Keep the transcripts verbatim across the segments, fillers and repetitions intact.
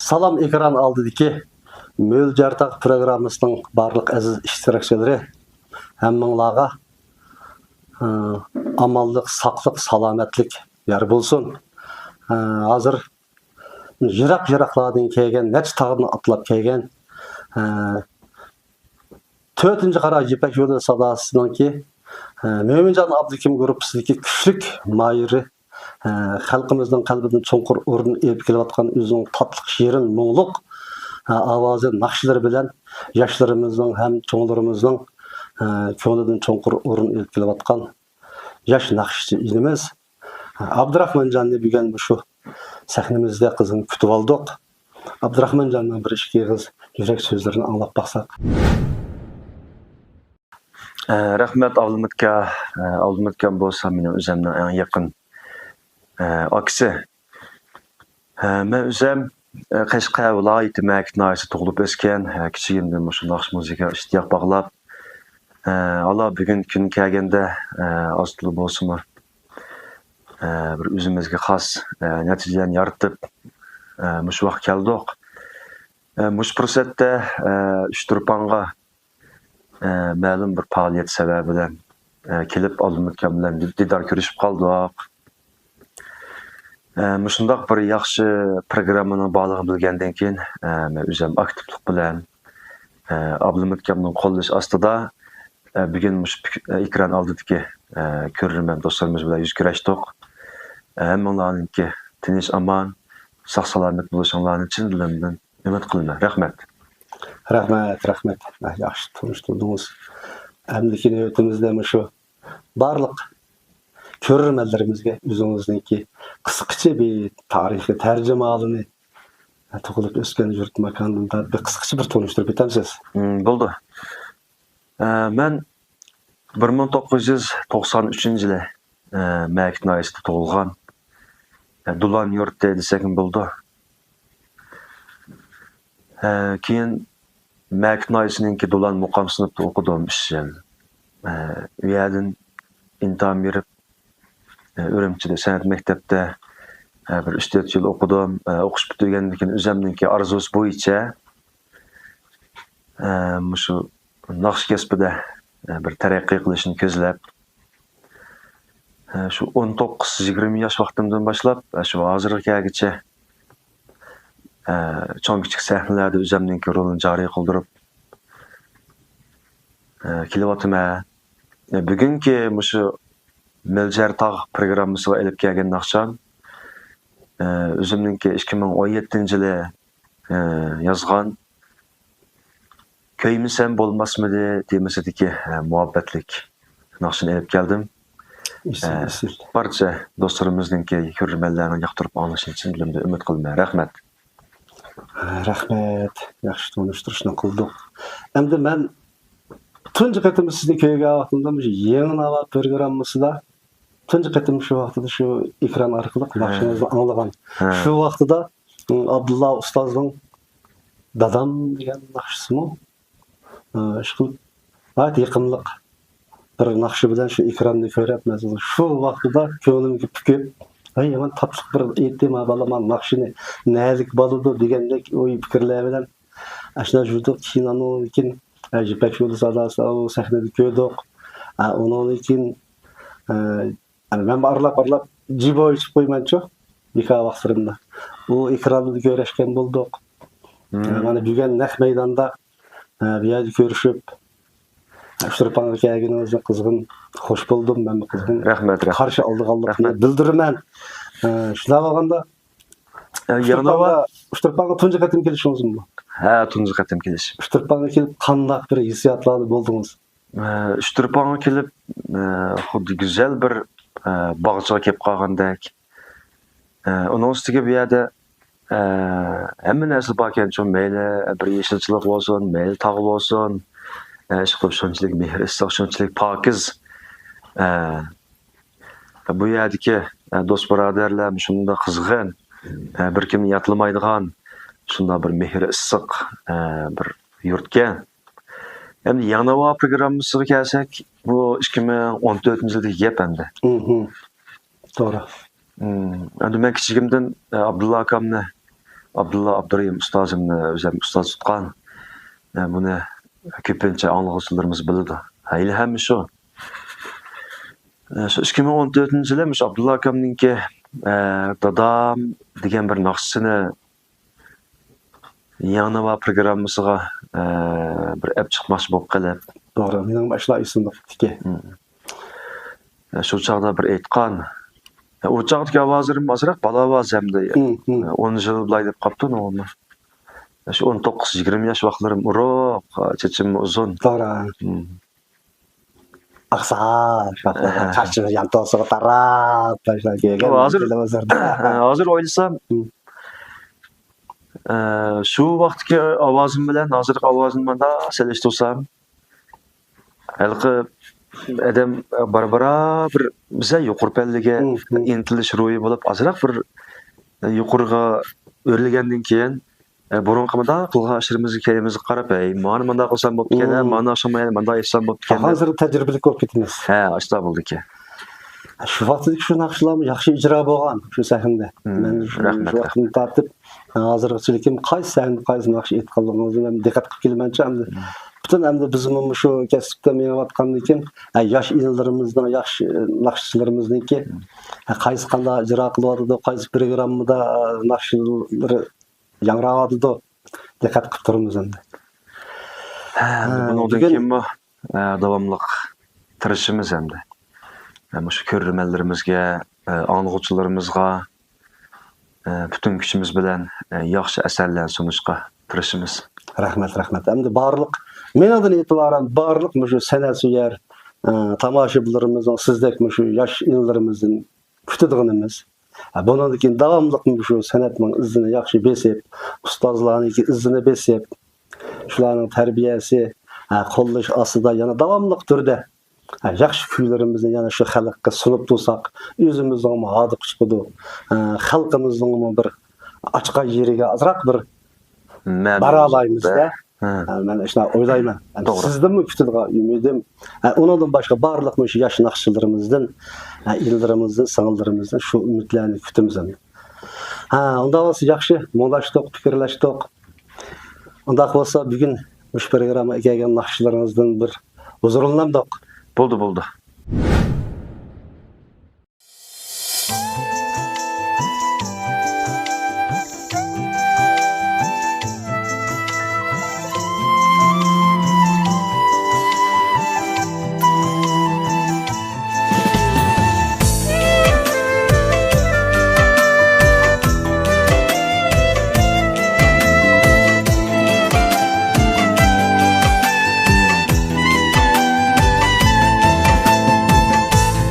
سالام ئېكران ئالدىدىكى مۆلجەرتاغ پروگراممىسىنىڭ بارلىق ئەزىز ئىشتىراكچىلىرى، ھەممىڭلارغا، ئى، ئامانلىق، ساقلىق، سالامەتلىك يار بولسۇن. ئى، ھازىر يىراق-يىراقلاردىن كەلگەن، نەچچە تاغدىن ئاتلاپ كەلگەن، ئى، تۆتىنچى قارا يىپەك يولى ساداسىنىڭكى، ئى، مۆمىنجان ئابلىكىم گۇرۇپپىسىدىكى كۈچلۈك ماھىرى، ئى، خەلقىمىزنىڭ قەلبىدىن چوڭقۇر ئورۇن ئېلىپ كېلىۋاتقان ئۆزىنىڭ تاتلىق، شېرىن، مۇڭلۇق، ئى، ئاۋازى، ناخشىلىرى بىلەن ياشلىرىمىزنىڭ ھەم چوڭلىرىمىزنىڭ، ئى، كۆڭلىدىن چوڭقۇر ئورۇن ئېلىپ كېلىۋاتقان ياش ناخشىچى ئىنىمىز ئابدۇراخمانجاننى بۈگۈن مۇشۇ سەھنىمىزدە قىزغىن كۈتۈۋالدۇق. ئابدۇراخمانجاننىڭ بىر ئىككى ئېغىز يۈرەك سۆزلىرىنى ئاڭلاپ باقساق. ئە، رەھمەت، ئابلىمىتكا. ئە، ئابلىمىتكام بولسا مېنىڭ ئۆزەمنىڭ ئەڭ يېقىن، ئە، ئاكىسى. ئە، مەن ئۆزەم، ئە، قەشقەر ۋىلايىتى مەكىت ناھىيەسىدە تۇغۇلۇپ ئۆسكەن. ئە، كىچىكىمدىن مۇشۇ ناخشا مۇزىكا ئىشتىياق باغلاپ، ئە، ھالا بۈگۈنكى كۈنگە كەلگەندە، ئە، ئاز تولا بولسىمۇ، ئە، بىر ئۆزىمىزگە خاس، ئە، نەتىجىلەرنى يارىتىپ، ئە، مۇشۇ ۋاقىتقا كەلدۇق. ئە، مۇشۇ پۇرسەتتە، ئە، ئۇچتۇرپانغا، ئە، مەلۇم بىر پائالىيەت سەۋەبى بىلەن، ئە، كېلىپ ئابلىمىتكام بىلەن دىدار كۆرۈشۈپ قالدۇق. ئە، مۇشۇنداق بىر ياخشى پروگراممىنىڭ بارلىقىنى بىلگەندىن كېيىن، ئە، مەن ئۆزۈم ئاكتىپلىق بىلەن، ئە، ئابلىمىتكامنىڭ قوللىشى ئاستىدا، ئە، بۈگۈن مۇشۇ پىك-، ئە، ئېكران ئالدىدىكى، ئە، كۆرۈرمەن دوستلىرىمىز بىلەن يۈز كۆرۈشتۇق. ئە، ھەممىڭلارنىڭكى تىنچ ئامان، ساق سالامەت بولۇشۇڭلارنى چىن دىلىمدىن ئۈمىد قىلىمەن. رەھمەت. رەھمەت، رەھمەت. ئە، ياخشى تونۇشتۇردىڭىز. ئەمدىكى نۆۋىتىمىزدە مۇشۇ بارلىق كۆرۈرمەنلىرىمىزگە ئۆزىڭىزنىڭكى قىسقىچە بىر تارىخىي تەرجىمىھالىنى، تۇغۇلۇپ ئۆسكەن يۇرت ماكانىنى بىر قىسقىچە بىر تونۇشتۇرۇپ ئۆتەمسىز؟ مم، بولدى. ئە، مەن بىر مىڭ توققۇز يۈز توقسان ئۈچىنچى يىلى، ئە، مەكىت ناھىيەسىدە تۇغۇلغان. ئە، دولان يۇرتى دېسەكمۇ بولىدۇ. ئە، كېيىن مەكىت ناھىيەسىنىڭكى دولان مۇقام سىنىپتا ئوقۇدۇم ئۈچ يىل. ئە، ئۇ يەردىن ئىمتىھان بېرىپ، ئە، ئۈرۈمچىدە سەنئەت مەكتەپتە، ئە، بىر ئۈچ تۆت يىل ئوقۇدۇم. ئە، ئوقۇش پۈتتۈرگەندىن كېيىن ئۆزۈمنىڭكى ئارزۇسى بويىچە، ئە، مۇشۇ ناخشا كەسپىدە، ئە، بىر تەرەققىي قىلىشنى كۆزلەپ، ئە، شۇ ئون توققۇز يىگىرمە ياش ۋاقتىمدىن باشلاپ، ئە، شۇ ھازىرغا كەلگۈچە، ئە، چوڭ كىچىك سەھنىلەردە ئۆزۈمنىڭكى رولىنى جارى قىلدۇرۇپ، ئە، كېلىۋاتىمەن. ئە، بۈگۈنكى مۇشۇ مۆلجەر تاغ پروگراممىسىغا ئېلىپ كەلگەن ناخشام، ئە، ئۆزۈمنىڭكى ئىككى مىڭ ئون يەتتىنچى يىلى، ئە، يازغان كۆيمىسەم بولماسمىدى تېمىسىدىكى، ئە، مۇھەببەتلىك ناخشىنى ئېلىپ كەلدىم. ئېسىل، ئە، ئېسىل. بارچە دوستلىرىمىزنىڭكى، كۆرۈرمەنلەرنىڭ ياقتۇرۇپ ئاڭلىشىنى چىن دىلىمدىن ئۈمىد قىلىمەن. رەھمەت. رەھمەت. ياخشى تونۇشتۇرۇشنى قىلدۇق. ئەمدى مەن تۇنجى قېتىم سىزنى كۆرگەن ۋاقتىمدا مۇشۇ يېڭى ناۋا پروگراممىسىدا تۇنجى قېتىم شۇ ۋاقتىدا شۇ ئېكران ئارقىلىق ھە. ناخشىڭىزنى ئاڭلىغان. ھە. شۇ ۋاقتىدا، ئابدۇللا ئۇستازنىڭ دادام دېگەن ناخشىسىمۇ، ئىشقىلىپ، ناھايىتى يېقىملىق بىر ناخشا بىلەن شۇ ئېكراننى كۆرۈپ، مەن شۇ ۋاقتىدا كۆڭلۈمگە پۈكۈپ، ھەي، يامان تاتلىق بىر ئېيتتى ما بالام، ناخشىنى نەلىك بولىدۇ دېگەندەك ئوي پىكىرلەر بىلەن ئاشۇنداق يۈردۇق. كېيىن ئاندىن كېيىن، ئە، يىپەك يولى ساداسىدا ئۇ سەھنىدە كۆردۇق. ئە، ئۇنىڭدىن كېيىن، ئە، يەنى مەن ئارىلاپ-ئارىلاپ جىبو ئېيتىپ قويىمەنچۇ، بىكار ۋاقىتلىرىمدا. ئۇ ئېكراندا كۆرۈشكەن بولدۇق. مم. ئە، مانا بۈگۈن نەق مەيداندا، ئە، بۇ يەردە كۆرۈشۈپ، ئۇچتۇرپانغا كەلگىنىڭىزنى قىزغىن خوش بولدۇم، مەنمۇ قىزغىن رەھمەت، رەھمەت. قارشى ئالىدىغانلىقىمنى رەھمەت. بىلدۈرىمەن. ئە، شۇنداق بولغاندا، ئە، يەنە ئۇچتۇرپانغا، ئۇچتۇرپانغا تۇنجى قېتىم كېلىشىڭىزمۇ؟ ھە، تۇنجى قېتىم كېلىشىم. ئۇچتۇرپانغا كېلىپ قانداق بىر ھېسسىياتلاردا بولدىڭىز؟ ئە، ئۇچتۇرپانغا كېلىپ، ئە، خۇددى گۈزەل بىر، ئە، باغچىغا كېلىپ قالغاندەك. ئە، ئۇنىڭ ئۈستىگە بۇ يەردە، ئە، ھەممە نەرسە باركەنچۇ، مەيلى بىر يېشىلچىلىق بولسۇن، مەيلى تاغ بولسۇن، ئە، ئىشقىلىپ شۇنچىلىك مېھىر ئىسسىق، شۇنچىلىك پاكىز. ئە، بۇ يەردىكى، ئە، دوست بۇرادەرلەر شۇنداق قىزغىن، ئە، بىر كىمنى ياتلىمايدىغان، شۇنداق بىر مېھرى ئىسسىق، ئە، بىر يۇرتكەن. ئەمدى يېڭى ناۋا پروگراممىسىغا كەلسەك، بۇ ئىككى مىڭ ئون تۆتىنچى يىلدىكى گەپ ئەمدى. مم. توغرا. مم. ئەمدى مەن كىچىكىمدىن، ئە، ئابدۇللا ئاكامنى ئابدۇللا ئابدۇرېھىم ئۇستازىمنى ئۆزۈم ئۇستاز تۇتقان. ئە، بۇنى كۆپىنچە ئاڭلىغۇچىلىرىمىز بىلىدۇ. ھېلى ھەممە شۇ. ئە، شۇ ئىككى مىڭ ئون تۆتىنچى يىلى مۇشۇ ئابدۇللا ئاكامنىڭكى، ئە، دادام دېگەن بىر ناخشىسىنى يېڭى ناۋا پروگراممىسىغا، ئە، بىر ئەپ چىقماقچى بولۇپ قېلىپ. توغرا، مېنىڭ ئاشۇنداق ئېسىمدە قېلىپتىكەن. مم. ئە، شۇ چاغدا بىر ئېيتقان. ئە، ئۇ چاغدىكى ئاۋازلىرىم ئازراق بالا ئاۋاز ئەمدى. مم، مم. ئە، ئون يىل بۇلاي دەپ قاپتۇ نومۇرنى. ئە، شۇ ئون توققۇز، يىگىرمە ياش ۋاقىتلىرىم ئورۇق، ئە، چېچىممۇ ئۇزۇن. توغرا. مم. ئاقساق، ئاقساق، ئەھە. چاچىمىز يانتۇسىغا تاراپ، تاشلاپ كەلگەن ھازىر، تېلېۋىزوردا. ھە، ھازىر ئويلىسام، مم. ئە، شۇ ۋاقىتتىكى ئاۋازىم بىلەن ھازىرقى ئاۋازىمنى مۇنداق سېلىشتۇرسام، ھېلىقى ئادەم بارا-بارا بىر بىزە يۇقىرى پەللىگە مم، مم. ئىنتىلىش روھى بولۇپ، ئازراق بىر يۇقىرىغا ئۆرلىگەندىن كېيىن، ئە، بۇرۇنقى مۇنداق قىلغان ئىشلىرىمىزغا، كەينىمىزگە قاراپ، ھەي، مانا مۇنداق قىلسام بوپتىكەن، ھە، مم. مانا ئاشۇ، مانا مۇنداق ئېيتسام بوپتىكەن دەپ. ھازىر تەجرىبىلىك بولۇپ كېتىمىز. ھە، ئاشۇنداق بولىدىكەن. شۇ ۋاقىتتىكى شۇ ناخشىلارمۇ ياخشى ئىجرا بولغان شۇ سەھنىدە. مم، مەن شۇ، رەھمەت، شۇ ۋاقىتتىن تارتىپ، ھازىرغىچىلىكىم قايسى سەھنىدە قايسى ناخشا ئېيتقانلىقىڭىزنى مەن دىققەت قىلىپ كېلىمەنچۇ ئەمدى. مم. پۈتۈن ئەمدى بىزمۇ مۇشۇ كەسىپتە مېڭىۋاتقاندىن كېيىن، ھە، ياش ئىنىلىرىمىزنىڭ، ياخشى ناخشىچىلىرىمىزنىڭكى، مم. ھە، قايسى قانداق ئىجرا قىلىۋاتىدۇ، قايسى پروگراممىدا ناخشىلىرى ياڭراۋاتىدۇ، دىققەت قىلىپ تۇرىمىز ئەمدى. ھە، ھە، بۇنىڭدىن بۈگۈن كېيىنمۇ، ھە، داۋاملىق تىرىشىمىز ئەمدى. ھە، مۇشۇ كۆرۈرمەنلىرىمىزگە، ھە، ئاڭلىغۇچىلىرىمىزغا، ھە، پۈتۈن كۈچىمىز بىلەن، ھە، ياخشى ئەسەرلەرنى سۇنۇشقا تىرىشىمىز. رەھمەت، رەھمەت. ئەمدى بارلىق مېنىڭدىن ئېتىبارەن بارلىق مۇشۇ سەنئەت سۆيەر، ھە، تاماشىبىنلىرىمىزنىڭ سىزدەك مۇشۇ ياش ئىنىلىرىمىزدىن كۈتىدىغىنىمىز، ھە، بۇنىڭدىن كېيىن داۋاملىق مۇشۇ سەنئەتنىڭ ئىزىنى ياخشى بېسىپ، ئۇستازلارنىڭكى ئىزىنى بېسىپ، شۇلارنىڭ تەربىيەسى، ھە، قوللىشى ئاستىدا يەنە داۋاملىق تۈردە، ھە، ياخشى كۈيلىرىمىزنى يەنە شۇ خەلققە سۇنۇپ تۇرساق، ئۆزىمىزنىڭمۇ ھاردۇقى چىقىدۇ، ھە، خەلقىمىزنىڭمۇ بىر ئاچقان يېرىگە ئازراق بىر مەنىمىز بارالايمىز-دە. ھە. ھە، مەن شۇنداق ئويلايمەن. توغرا. سىزدىنمۇ كۈتىدىغان ئۈمىدىم، ھە، ئۇنىڭدىن باشقا بارلىق مۇشۇ ياش ناخشىچىلىرىمىزدىن، ھە، ئىنىلىرىمىزدىن، سىڭىللىرىمىزدىن شۇ ئۈمىدلەرنى كۈتىمىز ئەمدى. ھە، ئۇنداق بولسا ياخشى، مۇڭداشتۇق، پىكىرلەشتۇق. ئۇنداق بولسا بۈگۈن مۇشۇ پروگراممىغا كەلگەن ناخشىچىلىرىڭىزدىن بىر ھۇزۇرلىنامدۇق؟ بولدى، بولدى.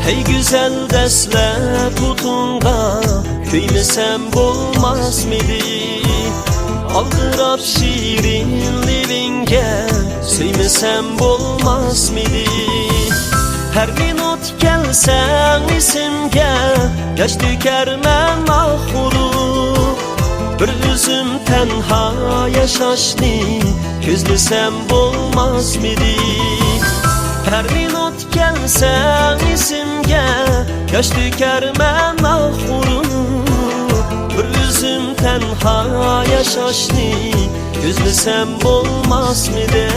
ھەي گۈزەل دەسلەپ پۇتۇڭغا كۆيمىسەم بولماسمىدى؟ ئالدىراپ شېرىن لېۋىڭگە سۆيمىسەم بولماسمىدى؟ ھەر مىنۇت كەلسەڭ ئېسىمگە، ياش تۆكەرمەن ئاھ ئۇرۇپ. بىر ئۆزۈم تەنھا ياشاشنى كۆزلىسەم بولماسمىدى؟ ھەر مىنۇت كەلسەڭ ئېسىمگە، ياش تۆكەرمەن ئاھ ئۇرۇپ. بىر ئۆزۈم تەنھا ياشاشنى كۆزلىسەم بولماسمىدى؟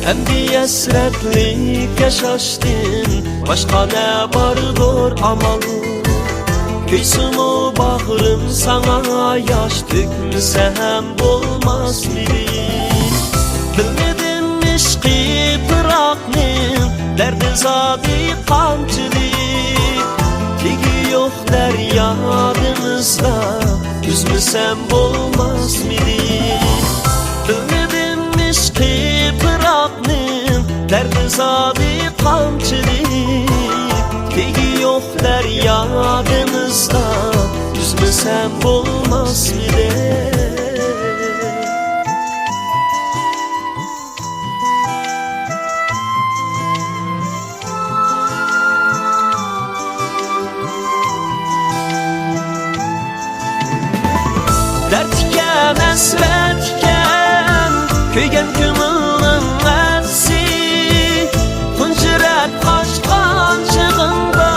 ئەمدى ھەسرەتلىك ياشاشتىن باشقا نە باردۇر ئامال؟ كۆيسىمۇ باغرىم ساڭا، ياش تۆكمىسەم بولماسمىدى؟ بىلمىدىم ئىشقى پىراقنىڭ دەردى زادى قانچىلىك؟ تېگى يوق دەريا دېڭىزدا ئۈزمىسەم بولماسمىدى؟ بىلمىدىم ئىشقى پىراقنىڭ دەردى زادى قانچىلىك؟ تېگى يوق دەريا دېڭىزدا ئۈزمىسەم بولماسمىدى؟ دەردكەن ھەسرەتكەن كۆيگەن كۆڭۈلنىڭ ئەتىسى، تۇنجى رەت قاچقان چېغىڭدا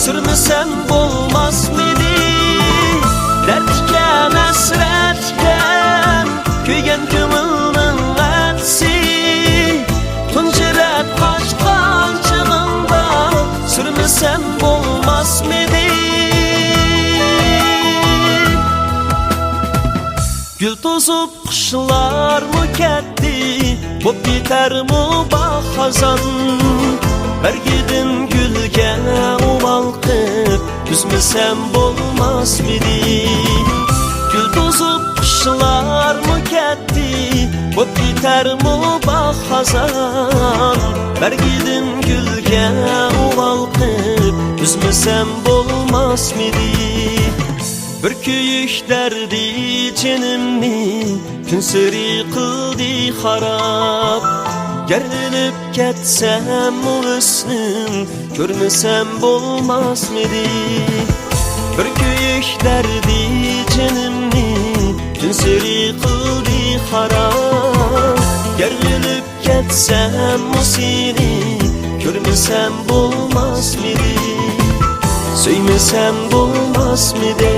سۈرمىسەم بولماسمىدى؟ دەردكەن، ھەسرەتكەن كۆيگەن كۆڭۈلنىڭ ئەتىسى، تۇنجى رەت قاچقان چېغىڭدا سۈرمىسەم بولماسمىدى؟ گۈل توزۇپ قۇشلارمۇ كەتتى، بوپ كېتەرمۇ باھار خازان؟ بەرگىدىن گۈلگە ئۇۋال قىپ ئۈزمىسەم بولماسمىدى؟ گۈل توزۇپ قۇشلارمۇ كەتتى، بوپ كېتەرمۇ باھار خازان؟ بەرگىدىن گۈلگە ئۇۋال قىپ ئۈزمىسەم بولماسمىدى؟ بىر كۆيۈك دەردى جېنىمنى كۈنسېرى قىلدى خاراب. گەر ئۆلۈپ كەتسەممۇ ھۆسنۈڭ كۆرمىسەم بولماسمىدى؟ بىر كۆيۈك دەردى جېنىمنى كۈنسېرى قىلدى خاراب. گەر ئۆلۈپ كەتسەممۇ سېنى كۆرمىسەم بولماسمىدى؟ سۆيمىسەم بولماسمىدى؟